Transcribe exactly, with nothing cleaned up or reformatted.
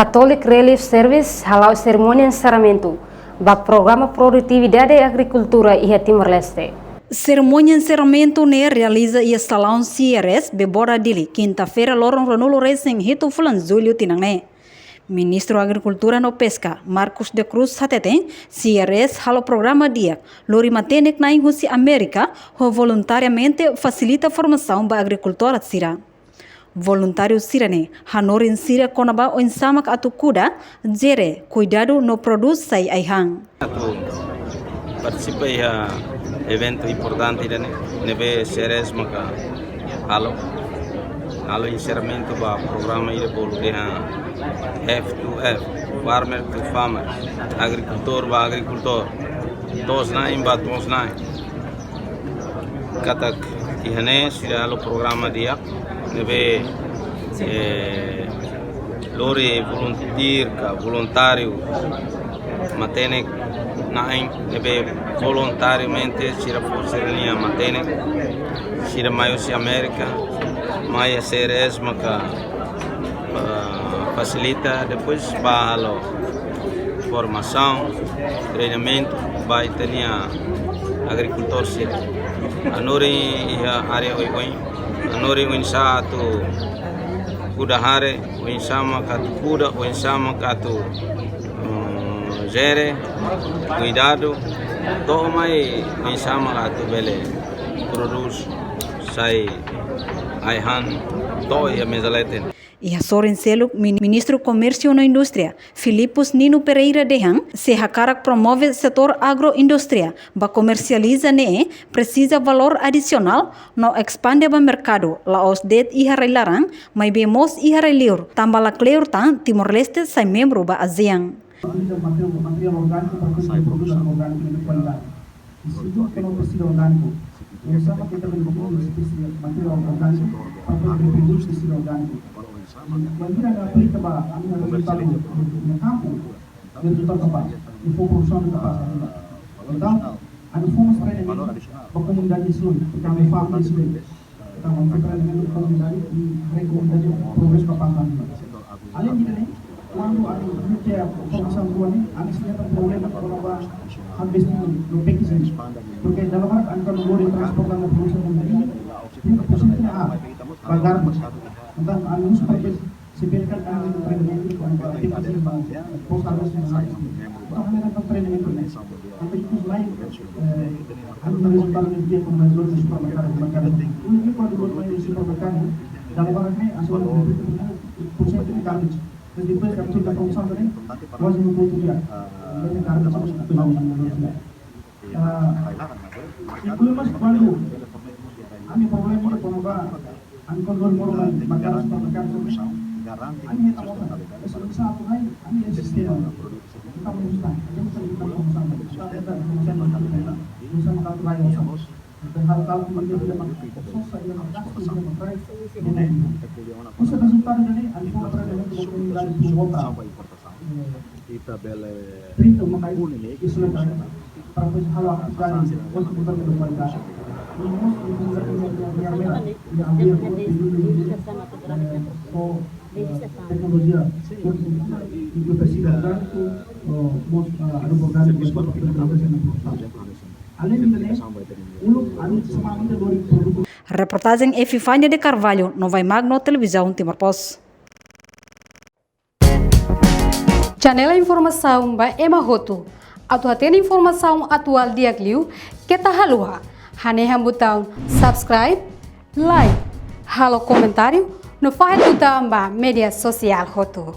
Catholic Relief Service hala'o serimónia enserramentu ba programa produtividade agrikultura iha Timor-Leste. Serimónia enserramentu ne'e realiza iha salaun C R S Bebora Dili, kinta-feira loron ruanulu resin hitu fulan Jullu tinan ne'e. Ministru Agrikultura no Peska, Marcos da Cruz hateten, C R S halo programa di'ak, lori matenek-na'in husi Amérika, ho voluntariamente fasilita formasaun ba agrikultór sira. Voluntáriu sira-ne'e hanorin sira kona-ba oinsá mak atu kuda, jere, kuidadu no prodús sai ai-han. Atu partisipa iha eventu importante ida-ne'e, ne'ebé C R S maka halo. Halo enserramentu ba programa ida bolu dehan F to F, farmer to farmer, agrikultór ba agrikultór, to'os-na'in ba to'os-na'in. Katak iha ne'e sira halo programa di'ak, ne'ebé, eh, lori volunteer ka voluntáriu matenek-na'in, ne'ebé voluntariamente sira fó sira-nia matenek, sira mai husi Amérika, mai iha C R S maka, ah, fasilita, depois ba halo formasaun, treinamentu ba ita-nia agrikultór sira. Hanorin iha área oioin, hanorin oinsá atu kuda hare, oinsá mak atu kuda, oinsá mak atu, mm, jere, kuidadu, to'o mai oinsá mak atu bele prodús sai ai-han to'o iha meza leten. Iha sorin seluk, Min-, Ministru Komérsiu no Indústria, Filipus Nino Pereira dehan, se hakarak promove setór agroindústria ba komersializa ne'e, presiza valór adisionál no espande ba merkadu, la'ós de'it iha rai-laran, maibé mós iha rai-liur, tanba la kleur tan Timor-Leste sai membru ba ASEAN. Materiál, materiál orgániku para produzir produtu orgániku de kualidade. E segundo, que não precisa orgániku. Oinsá mak ita bele produz espésie materiál orgániku para bele produz tesidu orgániku. Bainhira ami aplika ba ami-nia rezultadu iha kampu, rezultadu kapás, i fó produsaun kapás ainda. Entaun, ami fó mós treinamentu ba komunidade sira, porque ami fó mós sira. Entaun, ami fó treinamentu ba komunidade i haree komunidade progresu kapás ainda. Além de ne'e, kuandu ami iha formasaun rua ne'e, ami sente problema kona-ba harvesting no packaging. Porque dala barak ami kuandu lori transporta no produsaun ne'e, trinta por sentu ne'e ba garden. Entaun, ami husu para que se bele kan ami treinamentu kona-ba packaging ba post harvesting no harvesting. Entaun, ami iha treinamentu ne'e. Ami ikus mai, eh, ami rezultadu ne'e di'ak kona-ba lori supermerkadu, supermerkadu. Uluk ne'e kuandu lori mai supermerkadu, dala barak ne'e, asuransi por sentu ne'e garbage. Mas depois que a pessoa está conversando, né? Quase não estou a. Ah, e problema é quando ami kuandu lori mai, merkadu, supermerkadu, ami iha kamosan. Esa oinsá atu rai, ami iha sistema. Ita mós iha, ita mós iha kamosan. Ita, ita, kamosan, ita, kamosan, ita, rai, oinsá. Entaun, hal, hal, ita, ita, ita, ita, rai, ita, ita. Husi rezultadu ne'e, ami fó treinamentu ba komunidade por volta. Ita bele trinta uma kai, isu le kai, para depois halo atividade, depois mudar de qualidade. E mós, e mós, e mós, e mós, e mós, eh, só, eh, tecnologia, e, e presiza orgániku, eh, mós, eh, adubo orgániku, mas para poder fazer na produção. Além de ne'e, uluk ami semangat de lori produtu. Reportajen Epifania de Carvalho, Novai Magno, Televizaun Timor Post. Channel informasaun ba ema hotu. Atu hatene informasaun atuál di'ak liu, keta haluha hanehan butaun subscribe, like, halo komentáriu, no fahe tutan ba média sosiál hotu.